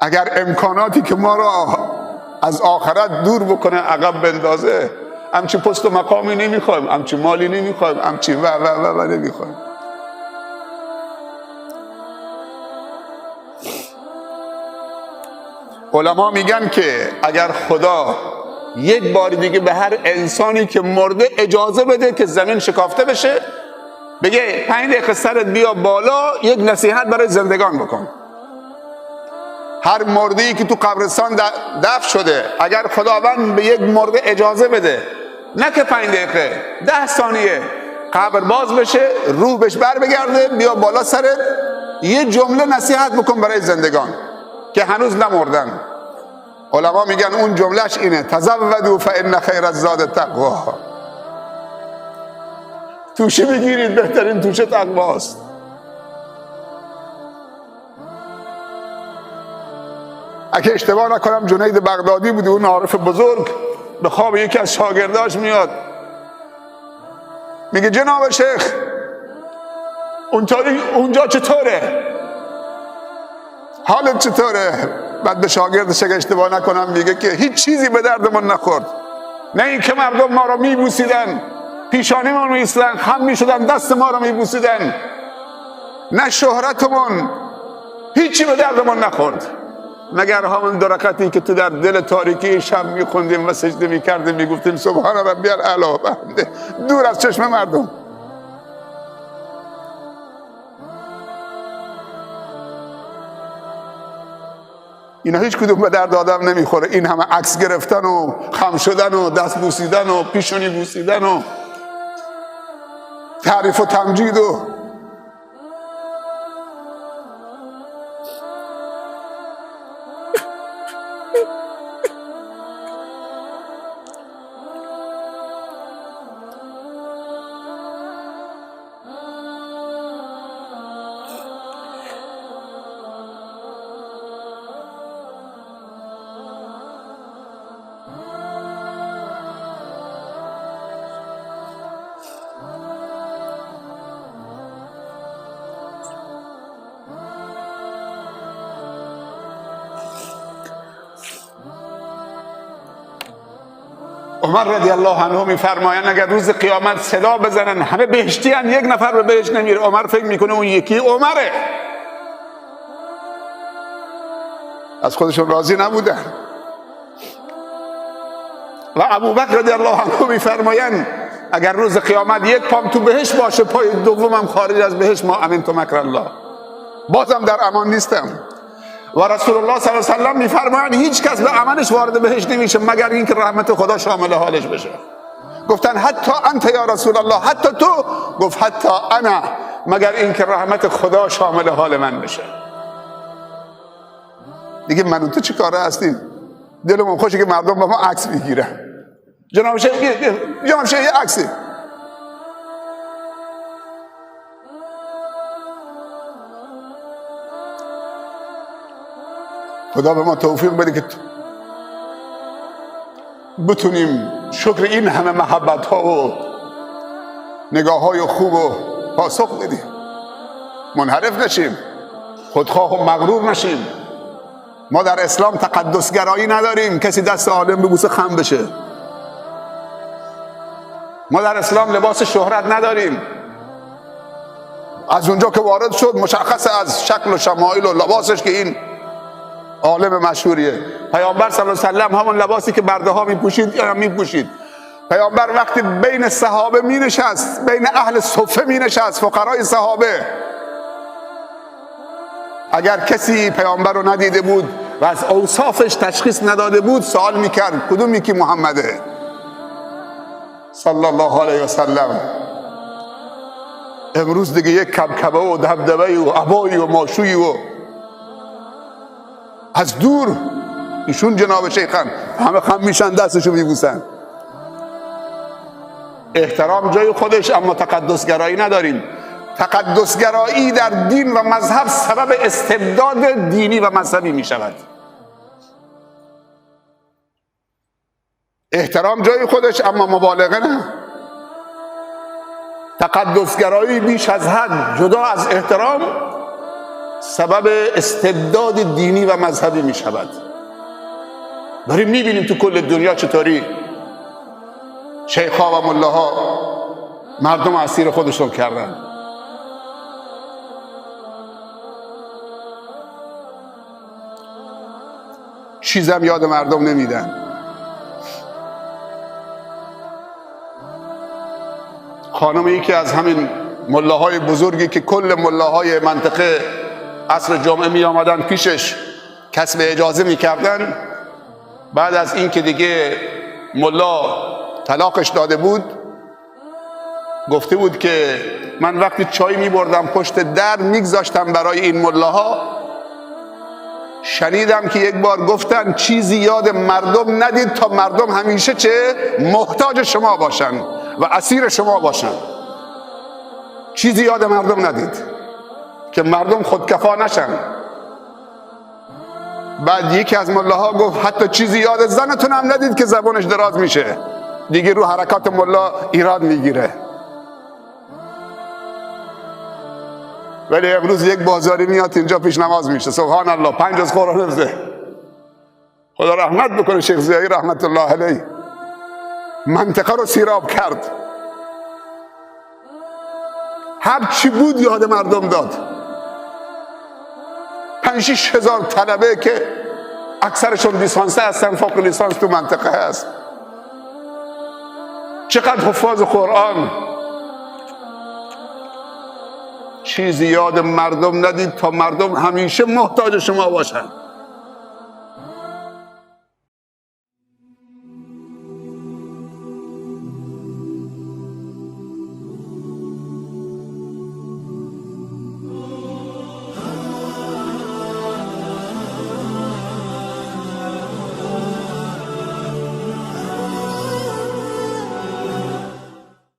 اگر امکاناتی که ما را از آخرت دور بکنه، عقب بندازه، همچی پست و مقامی نمیخوایم، همچی مالی نمیخوایم، همچی و و و و نمیخوایم. علما میگن که اگر خدا یک بار دیگه به هر انسانی که مرده اجازه بده که زمین شکافته بشه، بگه 5 دقیقه سرت بیا بالا، یک نصیحت برای زندگان بکن. هر مرده‌ای که تو قبرستان دفن شده، اگر خداوند به یک مرده اجازه بده، نه که 5 دقیقه، 10 ثانیه قبر باز بشه، روح بهش بر بگرده، بیا بالا سرت یه جمله نصیحت بکن برای زندگان که هنوز نمردن. علما میگن اون جملهش اینه: تزودوا فان خیر الزاد التقوا. توشه بگیرید، بهترین توشه تقواست. اگه اشتباه نکنم جنید بغدادی بود، اون عارف بزرگ، به خواب یکی از شاگرداش میاد، میگه جناب شیخ اونجا چطوره؟ حالت چطوره؟ بعد به شاگردش اگه اشتباه نکنم میگه که هیچ چیزی به دردمون نخورد، نه اینکه مردم ما رو میبوسیدن، پیشانی ما رو می‌ایستادن، خم میشدن، دست ما رو میبوسیدن، نه شهرتمون، هیچی به دردمون نخورد، مگر همون 2 رکعتی که تو در دل تاریکی شب میخوندیم و سجده میکردیم، میگفتیم سبحان ربی الاعلی، دور از چشم مردم. اینا هیچ کدوم به درد آدم نمیخوره. این همه عکس گرفتن و خم شدن و دست بوسیدن و پیشونی بوسیدن و تعریف و تمجید و عمر رضی الله عنه میفرمایند اگر روز قیامت صدا بزنن همه بهشتی هن، یک نفر به بهشت نمیره، عمر فکر میکنه اون یکی عمره، از خودشون راضی نبودن. و ابوبکر رضی الله عنه میفرمایند اگر روز قیامت یک پام تو بهشت باشه، پای دومم خارج از بهشت، ما امنت مکر الله، بازم در امان نیستم. و رسول الله صلی الله علیه و سلم میفرمایند هیچ کس به عملش وارد بهشت نمیشه مگر اینکه رحمت خدا شامل حالش بشه. گفتن حتی انت یا رسول الله، حتی تو؟ گفت حتی انا، مگر اینکه رحمت خدا شامل حال من بشه. دیگه من و تو چه کاره هستیم؟ دلمون خوشه که مردم با ما عکس میگیرن. جناب شیخ، جناب شیخ یه عکسی. خدا به ما توفیق بده که بتونیم شکر این همه محبت ها و نگاه های خوب و پاسخ بدیم، منحرف نشیم، خودخواه و مغرور نشیم. ما در اسلام تقدسگرایی نداریم، کسی دست عالم ببوسه خم بشه. ما در اسلام لباس شهرت نداریم. از اونجا که وارد شد مشخص از شکل و شمایل و لباسش که این عالم مشهوریه. پیامبر صلی الله علیه و سلم همون لباسی که برده ها میپوشید یا میپوشید. پیامبر وقتی بین صحابه مینشست، بین اهل صفه مینشست، فقرای صحابه، اگر کسی پیامبر رو ندیده بود و از اوصافش تشخیص نداده بود، سوال میکرد کدوم یکی محمده صلی الله علیه و سلم. امروز دیگه یک کبکبه و دبدبه و عبایی و ماشویی و از دور ایشون جناب شیخن، همه خم میشن دستشو میبوسن. احترام جای خودش، اما تقدسگرایی نداریم. تقدسگرایی در دین و مذهب سبب استبداد دینی و مذهبی میشود. احترام جای خودش، اما مبالغه نه. تقدسگرایی بیش از حد جدا از احترام سبب استبداد دینی و مذهبی می شود. داریم می بینیم تو کل دنیا چطوری شیخ‌ها و ملاها مردم اسیر خودشون کردن. چیزم یاد مردم نمیدن. خانم یکی از همین ملاهای بزرگی که کل ملاهای منطقه عصر جمعه می آمدن پیشش کسب اجازه می کردن، بعد از این که دیگه ملا طلاقش داده بود گفته بود که من وقتی چای می بردم پشت در میگذاشتم برای این ملاها، شنیدم که یک بار گفتن چیزی یاد مردم ندید تا مردم همیشه چه محتاج شما باشن و اسیر شما باشن. چیزی یاد مردم ندید که مردم خودکفا نشن. بعد یکی از ملاها گفت حتی چیزی یاد زنتون هم ندید که زبانش دراز میشه، دیگه رو حرکات ملا ایراد میگیره. ولی امروز یک بازاری میاد اینجا پیش نماز میشه، سبحان الله، 5 از قرآن حفظه. خدا رحمت بکنه شیخ ضیایی رحمت الله علیه، منطقه رو سیراب کرد، هر چی بود یاد مردم داد. 5-6 هزار طلبه که اکثرشون لیسانس هستن، فوق لیسانس تو منطقه هست، چقدر حفاظ قرآن. چیزی یاد مردم ندید تا مردم همیشه محتاج شما باشن.